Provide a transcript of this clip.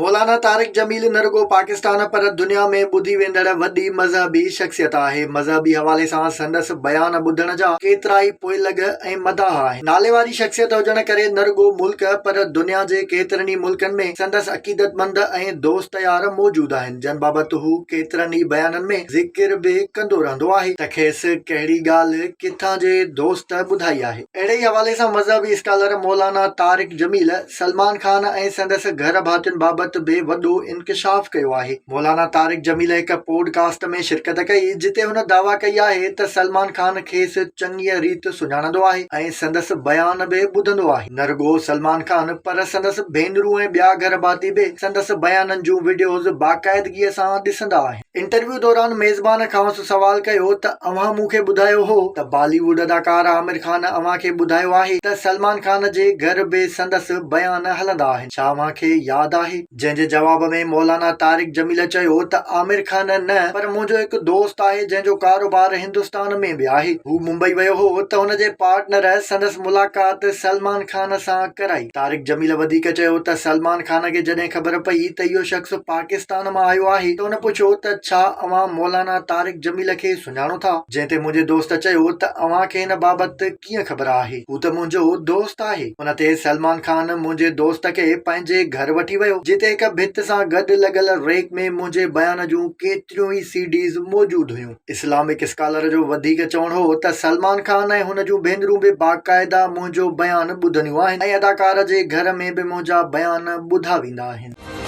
مولانا طارق جميل نه رڳو پاڪستان پر دنيا ۾ ٻڌي ويندڙ وڏي مذهبي شخصيت آهي. مذهبي حوالي سان سندس بيان ٻڌڻ جا ڪيترائي پوئلڳ ۽ مداح آهن. ناليواري شخصيت هجڻ ڪري نه رڳو ملڪ پر دنيا جي ڪيترن ئي ملڪن ۾ سندس عقيدتمند ۽ دوست يار موجود آهن جن بابت هو ڪيترن ئي بيانن ۾ ذڪر به ڪندو رهندو آهي ته کيس ڪهڙي ڳالهه ڪٿان جي دوست ٻڌائي آهي. اهڙي ئي حوالي سان مذهبي اسڪالر مولانا طارق جميل سلمان خان ۽ سندس گهر ڀاتين بابت به وڏو انڪشاف ڪيو آهي. مولانا طارق جميل هڪ پوڊ ڪاسٽ ۾ شرڪت ڪئي، جتي هن دعويٰ ڪئي آهي ته سلمان خان کيس چڱيء ريت سڃاڻندو آهي ۽ سندس بيان به ٻڌندو آهي. نه رڳو سلمان خان پر سندس ڀينرون ۽ ٻيا گهر ڀاتي به سندس بيانن جون وڊيوز باقاعدگيء سان ڏسندا آهن. انٽرويو دوران ميزبان کانئس سوال ڪيو ته اوهان مون کي ٻڌايو هو ته بالي ووڊ اداڪار عامر خان اوهان کي ٻڌايو آهي ته سلمان خان جي گهر به سندس بيان هلندا آهن ڇا اوهان کي ياد آهي؟ جنهن جي جواب ۾ مولانا طارق جميل چيو ته عامر خان نه پر منهنجو هڪ دوست آهي جنهن جو ڪاروبار هندستان ۾ به آهي هو ممبئي ويو هو ته هن جي پارٽنر سندس ملاقات سلمان خان سان ڪرائي. طارق جميل وڌيڪ چيو ته سلمان خان کي جڏهن خبر پئي ته اهو شخص پاڪستان مان آيو آهي ته هن پڇيو ته ڇا اوهان مولانا طارق جميل کي سڃاڻو ٿا؟ جنهن تي منهنجي دوست چيو ته اوهان کي هن بابت ڪيئن خبر آهي؟ هو ته منهنجو دوست آهي. ان تي سلمان خان منهنجي دوست کي پنهنجي گهر وٺي ويو جتي هڪ ڀت سان گڏ لڳل ريڪ ۾ منهنجي بيان جون ڪيتريون ئي سي ڊيز موجود هيون. اسلامڪ اسڪالر جو وڌيڪ چوڻ هو ته سلمان خان ۽ هن جون ڀينرون به باقاعده منهنجو بيان ٻڌنديون آهن ۽ اداڪار جي گهر ۾ به منهنجا بيان ٻڌا ويندا آهن.